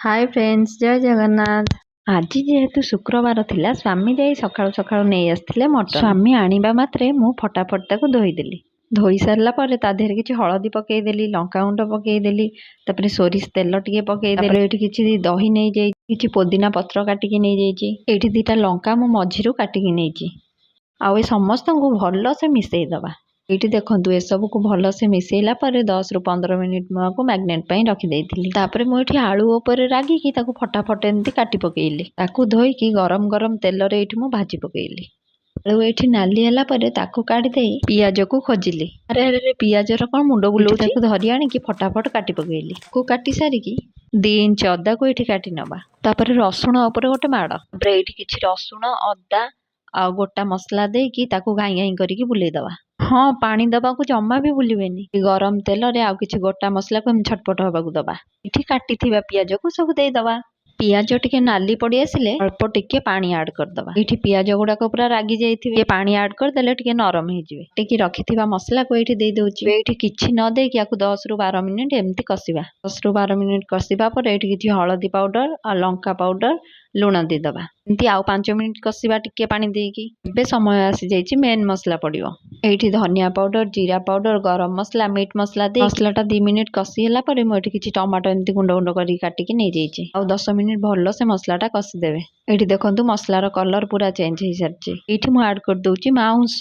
ହାଏ friends, ଜୟ ଜଗନ୍ନାଥ। ଆଜି ଯେହେତୁ ଶୁକ୍ରବାର ଥିଲା, ସ୍ୱାମୀ ଯାଇ ସକାଳୁ ସକାଳୁ ନେଇ ଆସିଥିଲେ ମଟନ। ସ୍ୱାମୀ ଆଣିବା ମାତ୍ରେ ମୁଁ ଫଟାଫଟ ତାକୁ ଧୋଇଦେଲି। ଧୋଇ ସାରିଲା ପରେ ତା ଦେହରେ କିଛି ହଳଦୀ ପକେଇଦେଲି, ଲଙ୍କାଗୁଣ୍ଡ ପକେଇଦେଲି, ତାପରେ ସୋରିଷ ତେଲ ଟିକେ ପକେଇଦେଲି। ଏଇଠି କିଛି ଦହି ନେଇଯାଇଛି, କିଛି ପୋଦିନା ପତ୍ର କାଟିକି ନେଇଯାଇଛି। ଏଇଠି ଦୁଇଟା ଲଙ୍କା ମୁଁ ମଝିରୁ କାଟିକି ନେଇଛି। ଆଉ ଏ ସମସ୍ତଙ୍କୁ ଭଲସେ ମିଶେଇ ଦେବା। ଏଇଠି ଦେଖନ୍ତୁ, ଏସବୁକୁ ଭଲସେ ମିଶେଇଲା ପରେ 10ରୁ 15 ମିନିଟ୍ ମୁଁ ଆକୁ ମ୍ୟାରିନେଟ୍ ପାଇଁ ରଖିଦେଇଥିଲି। ତାପରେ ମୁଁ ଏଇଠି ଆଳୁ ଉପରେ ରାଗିକି ତାକୁ ଫଟାଫଟ ଏମିତି କାଟି ପକେଇଲି। ତାକୁ ଧୋଇକି ଗରମ ଗରମ ତେଲରେ ଏଇଠି ମୁଁ ଭାଜି ପକେଇଲି। ଆଳୁ ଏଇଠି ନାଲି ହେଲା ପରେ ତାକୁ କାଢ଼ିଦେଇ ପିଆଜକୁ ଖୋଜିଲି। ଆରେ ଆରେ, ପିଆଜର କ'ଣ ମୁଣ୍ଡ ବୁଲଉଛି? ତାକୁ ଧରି ଆଣିକି ଫଟାଫଟ କାଟି ପକେଇଲି। ତାକୁ କାଟି ସାରିକି 2 ଇଞ୍ଚ ଅଦାକୁ ଏଇଠି କାଟି ନେବା। ତାପରେ ରସୁଣ ଉପରେ ଗୋଟେ ମାଡ଼। ତାପରେ ଏଇଠି କିଛି ରସୁଣ, ଅଦା ଆଉ ଗୋଟା ମସଲା ଦେଇକି ତାକୁ ଘାଇଁ ଘାଇଁ କରିକି ବୁଲେଇଦେବା। ହଁ, ପାଣି ଦେବାକୁ ଜମା ବି ଭୁଲିବେନି। ଗରମ ତେଲରେ ଆଉ କିଛି ଗୋଟା ମସଲାକୁ ଏମିତି ଛଟପଟ ହେବାକୁ ଦେବା। ଏଠି କାଟିଥିବା ପିଆଜକୁ ସବୁ ଦେଇଦେବା। ପିଆଜ ଟିକେ ନାଲି ପଡ଼ି ଆସିଲେ ଅଳ୍ପ ଟିକେ ପାଣି ଆଡ଼୍ କରିଦେବା। ଏଇଠି ପିଆଜ ଗୁଡ଼ାକ ପୁରା ରାଗି ଯାଇଥିବେ, ପାଣି ଆଡ଼୍ କରିଦେଲେ ଟିକେ ନରମ ହେଇଯିବେ। ଟିକେ ରଖିଥିବା ମସଲାକୁ ଏଇଠି ଦେଇଦେଉଛି। ଏଇଠି କିଛି ନ ଦେଇକି ଆକୁ 10ରୁ 12 ମିନିଟ୍ ଏମିତି କଷିବା। 10ରୁ 12 ମିନିଟ୍ କଷିବା ପରେ ଏଇଠି କିଛି ହଳଦୀ ପାଉଡ଼ର ଆଉ ଲଙ୍କା ପାଉଡ଼ର, ଲୁଣ ଦେଇଦେବା। ଏମିତି ଆଉ 5 ମିନିଟ୍ କଷିବା ଟିକେ ପାଣି ଦେଇକି। ଏବେ ସମୟ ଆସିଯାଇଛି, ମେନ୍ ମସଲା ପଡ଼ିବ। ଏଇଠି ଧନିଆ ପାଉଡ଼ର, ଜିରା ପାଉଡ଼ର, ଗରମ ମସଲା, ମିଟ୍ ମସଲା ଦେଇ ମସଲାଟା 2 ମିନିଟ୍ କଷି ହେଲା ପରେ ମୁଁ ଏଠି କିଛି ଟମାଟୋ ଏମିତି ଗୁଣ୍ଡ ଗୁଣ୍ଡ କରିକି କାଟିକି ନେଇଯାଇଛି। ଆଉ 10 ମିନିଟ୍ ଭଲସେ ମସଲାଟା କଷିଦେବେ। ଏଇଠି ଦେଖନ୍ତୁ, ମସଲାର କଲର୍ ପୁରା ଚେଞ୍ଜ ହେଇସାରିଛି। ଏଇଠି ମୁଁ ଆଡ଼୍ କରିଦେଉଛି ମାଉଁସ।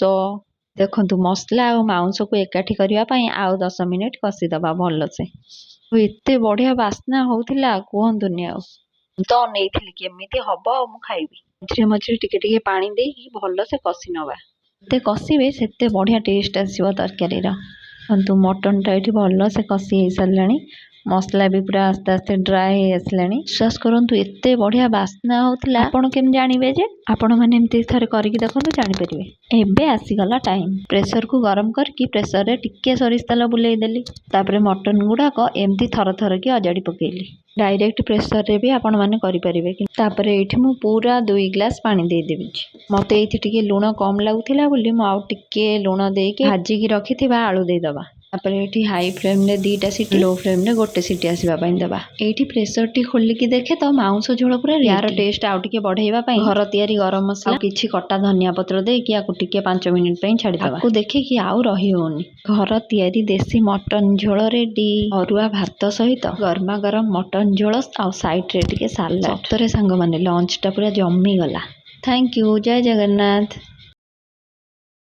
ଦେଖନ୍ତୁ, ମସଲା ଆଉ ମାଉଁସକୁ ଏକାଠି କରିବା ପାଇଁ ଆଉ 10 ମିନିଟ୍ କଷିଦେବା ଭଲସେ। ଏତେ ବଢ଼ିଆ ବାସ୍ନା ହେଉଥିଲା, କୁହନ୍ତୁନି। ଆଉ ତ ଅନେଇଥିଲି କେମିତି ହବ ଆଉ ମୁଁ ଖାଇବି। ମଝିରେ ମଝିରେ ଟିକେ ଟିକେ ପାଣି ଦେଇକି ଭଲସେ କଷି ନେବା। ଯେତେ କଷିବେ, ସେତେ ବଢ଼ିଆ ଟେଷ୍ଟ ଆସିବ ତରକାରୀର। ଦେଖନ୍ତୁ, ମଟନଟା ଏଇଠି ଭଲସେ କଷି ହେଇସାରିଲାଣି। ମସଲା ବି ପୁରା ଆସ୍ତେ ଆସ୍ତେ ଡ୍ରାଏ ହେଇ ଆସିଲାଣି। ବିଶ୍ୱାସ କରନ୍ତୁ, ଏତେ ବଢ଼ିଆ ବାସ୍ନା ହେଉଥିଲା। ଆପଣ କେମିତି ଜାଣିବେ ଯେ ଆପଣମାନେ ଏମିତି ଥରେ କରିକି ଦେଖନ୍ତୁ, ଜାଣିପାରିବେ। ଏବେ ଆସିଗଲା ଟାଇମ୍। ପ୍ରେସରକୁ ଗରମ କରିକି ପ୍ରେସରରେ ଟିକେ ସୋରିଷ ତେଲ ବୁଲେଇ ଦେଲି। ତାପରେ ମଟନ ଗୁଡ଼ାକ ଏମିତି ଥର ଥରକି ଅଜାଡ଼ି ପକେଇଲି। ଡାଇରେକ୍ଟ ପ୍ରେସରରେ ବି ଆପଣମାନେ କରିପାରିବେ। ତାପରେ ଏଇଠି ମୁଁ ପୁରା 2 ଗ୍ଲାସ୍ ପାଣି ଦେଇଦେବି। ମୋତେ ଏଇଠି ଟିକେ ଲୁଣ କମ୍ ଲାଗୁଥିଲା ବୋଲି ମୁଁ ଆଉ ଟିକେ ଲୁଣ ଦେଇକି ଭାଜିକି ରଖିଥିବା ଆଳୁ ଦେଇଦେବା। ତାପରେ ଏଇଠି ହାଇ ଫ୍ଲେମ୍ରେ ଦୁଇଟା ସିଟି, ଲୋ ଫ୍ଲେମ୍ରେ ଗୋଟେ ସିଟି ଆସିବା ପାଇଁ ଦେବା। ଏଇଠି ପ୍ରେସରଟି ଖୋଲିକି ଦେଖେ ତ ମାଉଁସ ଝୋଳ ପୁରା। ୟାର ଟେଷ୍ଟ ଆଉ ଟିକେ ବଢ଼େଇବା ପାଇଁ ଘର ତିଆରି ଗରମ ମସଲା, କିଛି କଟା ଧନିଆ ପତ୍ର ଦେଇକି ୟାକୁ ଟିକେ 5 ମିନିଟ୍ ପାଇଁ ଛାଡ଼ିଦେବା। ତାକୁ ଦେଖିକି ଆଉ ରହି ହେଉନି। ଘର ତିଆରି ଦେଶୀ ମଟନ ଝୋଳ ରେଡ଼ି। ଅରୁଆ ଭାତ ସହିତ ଗରମା ଗରମ ମଟନ ଝୋଳ ଆଉ ସାଇଡ଼୍ରେ ଟିକେ ସାଲାଡ଼। ସତରେ ସାଙ୍ଗମାନେ, ଲଞ୍ଚଟା ପୁରା ଜମିଗଲା। Thank you, Jay Jagannath.